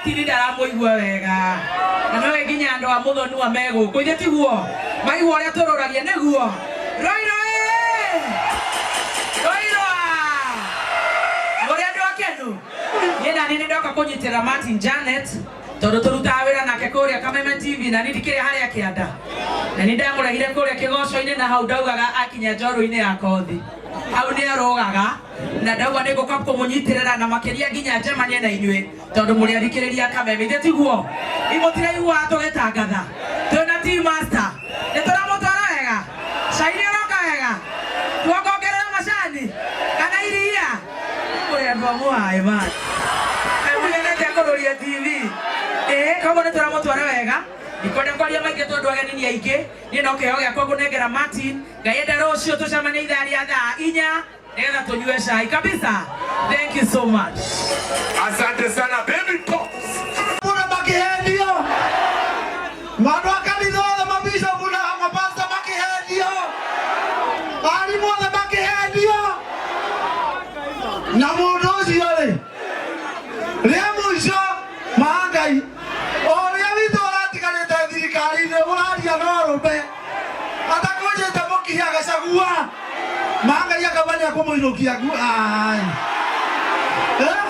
Martin ndaramũigua wega na nowe nginya andũ a Mũthonua me gũkũ ithe tiguo maigua ũrĩa tũrũragia nĩguo Roiro ĩ Roiro mũrĩ andũ akenu. Niĩ nani nĩ ndoka kũnyitĩrĩra Martin Janet tondũ tũrutaga wĩra nake kũrĩa Kameme TV na niĩ ndikĩrĩ harĩa kĩanda na nĩ ndamũrehire kũrĩa kĩgoco-inĩ na hau ndaugaga akinya njorũ-inĩ ya kothi hau nĩ arũgaga na ndauga nĩ ngũka kũmũnyitĩrĩra na makĩria nginya njemanie na inyuĩ tondũ mũrĩ athikĩrĩria Kameme ithe tiguo imũtiraiguaga tũgĩtangatha twĩna team master nĩ tũramũtwara wega cai nĩ ũroka wega tuongongerera macani kana iria mũrĩ andũ a mũhaĩ ma mũgenete kũrũria TV ĩĩ koguo nĩ tũramũtwara wega ndikwenda kwaria maingĩ tondũ ageni nĩ aingĩ niĩ no kĩheo gĩakwa ngũnengera Martin. Ngai enda rũciũ tũcemanie ithaa rĩa thaa 4 nĩgetha tũnyue cai kabisa. Thank you so much. Asante sana baby pops. Mũno makĩhenio mandũ a kanitha othe mabishopu na mapasta makĩhenio arimũ othe makĩhenio na mũndũ ũcio rĩ rĩa mũico ma Ngai ũrĩa witũ ũratigarĩte thirikari-inĩ ũraria no rũme atakũnjĩte mũkihi agacagua ma Ngai akauga nĩ akũmũinũkia ai Eh?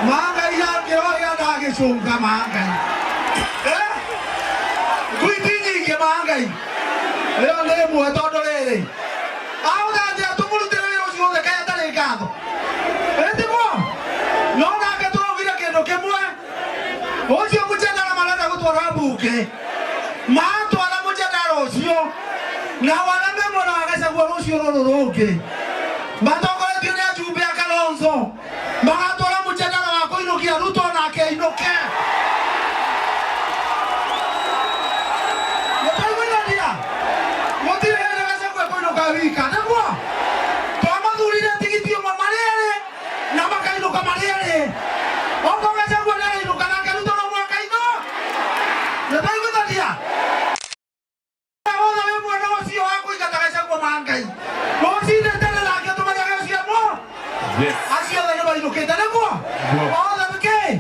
Ma Ngai akĩrohĩa ndagĩcũnga ma Ngai. Eh? Ngui ti nyingĩ ma Ngai ĩyo nĩ ĩmwe tondũ rĩrĩ aũthatia tũmũrutĩre wĩra ũcio wothe kaĩ atarĩ ngatho ĩtiguo no nake tũraugire kĩndũ kĩmwe ũcio mũjadara marenda gũtwara mbunge matwara mũjadara ũcio na arĩa me mwena wa Gachagua rũciũ rũrũ rũngĩ matongoretio nĩ ajumbe a Kalonzo magatwara mũjadara wa kũinũkia Ruto nake ainũke. Nĩtwaiguithania gũtirĩ hĩndĩ Gachagua ekũinũka wika nĩguo twamathurire tigiti ũmwe marĩ erĩ na makainũka marĩ erĩ okorwo Gachagua nĩarainũka nake Ruto no mũhaka ainũ nĩtwaiguithania wothe wĩ mwena ũcio wa kũingata Gachagua ma Ngai rũcinĩ tene nake tũmenyage ũcio mo Yes. acio othe nĩ mainũkĩte nĩguo Nĩguo. othe nĩkĩ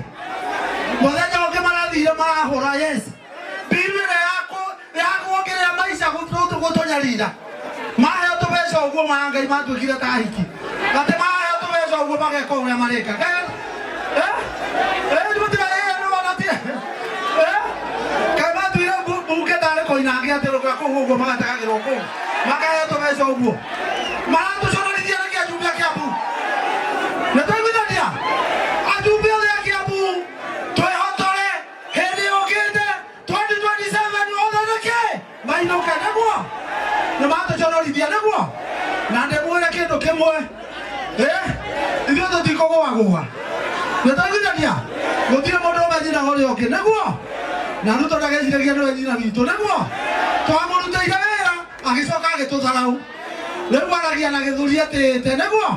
mũthenya ũngĩ marathire marahũra yes mbiru ĩrĩa ya kuongerera maica gũtũnyarira maheo tũbeca ũguo ma Ngai matuĩkire ta hiki atĩ maheo tũbeca ũguo mageka ũrĩa mareka kaĩ matuire mbunge tarĩ koinange atĩ rũka kũu ũguo magategagĩrwo kũu makaheo tũbeca ũguo maratũconorithia nĩkĩ ajumbe a Kiambu nĩ twaiguithania ajumbe othe a Kiambu twĩhotore hĩndĩ yũkĩte 2027 othe nĩkĩ mainũke nĩguo nĩ matũconorithia nĩguo na ndĩmwĩre kĩndũ kĩmwe eh ithuĩ tũtikũgũagũa nĩ twaiguithania gũtirĩ mũndũ ũme nyina ũrĩa ũngĩ nĩguo na Ruto ndageciragia nĩwe nyina witũ nĩguo twamũrutĩire wĩra agĩcoka agĩtũtharau rĩu aragia na gĩthũri atĩĩte nĩguo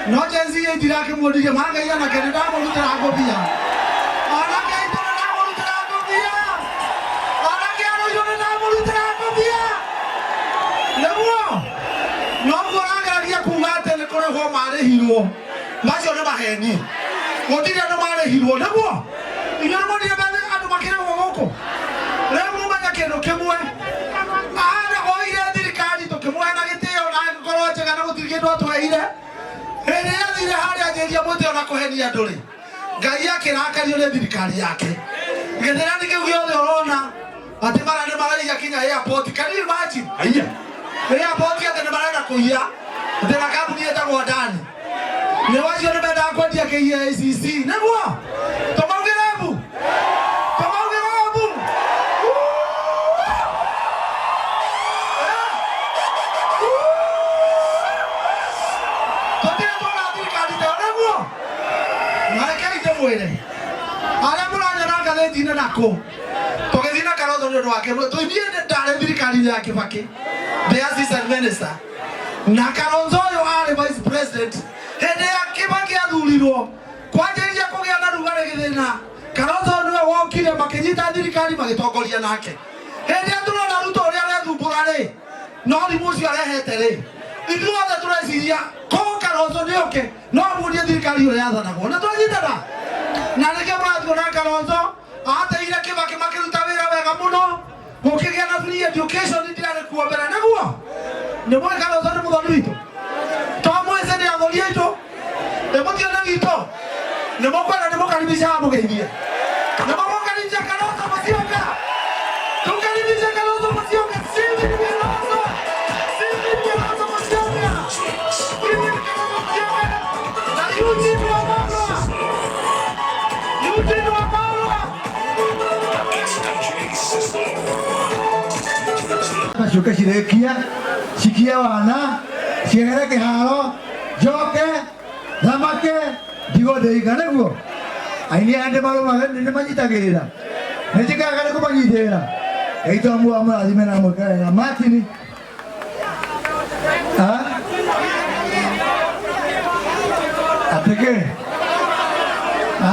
no Gen Z itirakĩmuonirie mangai anake nĩ ndamũrutĩra ngũbia anake aitũ nĩ ndamũrutĩra ngũbia anake arũirũ nĩ ndamũrutĩra ngũbia nĩguo noguo ũrageragia kuga atĩ nĩ kũrĩhwo marĩhirwo macio nĩ maheni gũtirĩ andũ marĩhirwo nĩguo inyuĩ nĩ mwonire mbeca andũ makĩrĩhwo gũkũ rĩu mũmenye kĩndũ kĩmwe ana oire thirikari tũkĩmũhe na gĩtĩo na ngoro njega na gũtirĩ kĩndũ atweire hĩndĩ ĩrĩa athire harĩa anjĩria mũtĩ ona kũhenia andũ rĩ Ngai akĩrakario nĩ thirikari yake gĩthĩrani kĩu gĩothe ũrona atĩ mara nĩ maraiya kinya airport. Can you imagine? Haiya. Airport atĩ nĩ marenda kũiya atĩ na kambuni ĩtagwo Adani nĩ wacio nĩ mendaga kwendia KICC nĩguo tũmaugĩre mbu tũmaugĩre mbu. Tũtirĩ tuona thirikari ta ĩyo nĩguo na rekei ndĩmwĩre arĩa mũranyona ngathĩti-inĩ nakũ tũgĩthiĩ na Kalonzo nĩ ũndũ wake niĩ ndarĩ thirikari-inĩ ya Kibaki ndĩ assistant minister na Kalonzo ũyũ arĩ vice president hĩndĩ ya Kibaki athurirwo kwanjĩrĩria kũgĩa na rugarĩ gĩthĩna Kalonzo nĩwe wokire makĩnyita thirikari magĩtongoria nake hĩndĩ ĩrĩa tũrona Ruto ũrĩa arethumbũra rĩ no thimũ ũcio arehete rĩ ithuothe tũreciria ko Kalonzo nĩ oke no amuonie thirikari ũrĩa yathanagwo na twanyitana na nĩkĩo mũrathumbũra. Tuona Kalonzo ateire Kibaki makiruta wira wega muno gukigĩa na free education ndiarĩ kuo mbere nĩguo nĩ mwĩ Kalonzo nĩ mũthoni witũ to mwĩcĩ nĩ athoni aitũ nĩ mũtione witũ nĩ mũkwenda nĩ mũkaribisha mũgeithie nĩ mũkaribisha Kalonzo Musyoka tukaribisha Kalonzo Musyoka Stephen Kalonzo Stephen Kalonzo Musyoka Stephen Kalonzo Musyoka na Eugene Wamalwa Eugene Wamalwa ciũke cirĩkia cikie wana ciehere kĩharo njoke thamake ndigwo ndĩika nĩguo aini aya nĩmanyitagĩrĩra nĩnjĩkaga nĩ kũmanyitĩrĩra Ngai twamuoa mũrathime na mwĩke wega Martin atĩkĩ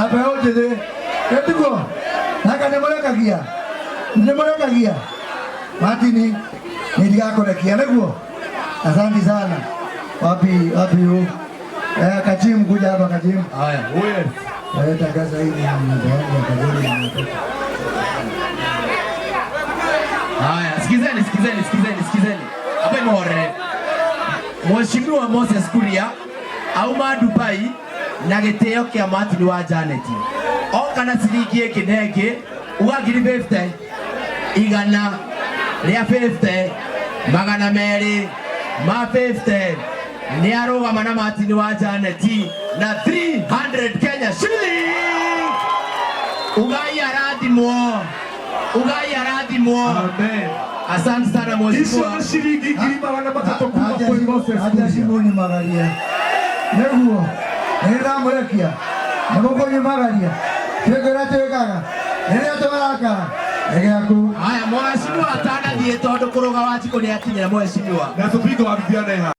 mbeũ njĩthĩ ĩtiguo naka nĩmũrekagia nĩmũrekagia Martin nĩndigakũrekia nĩguo asante sana wapi wapi hu Kachim kuja hapa Kachim Haya, wewe. Tangaza hii ni zawadi ya Kagoli na watoto. Haya, sikizeni, sikizeni, sikizeni, sikizeni. Hapa imore. Mheshimiwa Moses Kuria auma Dubai na gĩtĩo kĩa Martin wa Janet. Oka na ciringi ĩngĩ na ĩngĩ uga ngiri 50 igana rĩa 50 magana merĩ ma 50 nĩ arũgama na Martin wa Janet na 300 Kenya shilling. Ugai arathimwo. Ugai arathimwo. Amen. Asante sana Icio mheshimiwa. nĩ ciringi 300,000 kuma kwĩ Moses Aja Kuria. cimunyumagaria nĩguo nĩndamũrekia nĩmũkũnyumagaria twĩkwĩra twĩkaga rĩrĩa tũgarakara nĩgĩaku Haya, mheshimiwa atanathiĩ tondũ kũrũga Wanjikũ nĩ akinyĩra mheshimiwa. Na tupige wa Bibiana.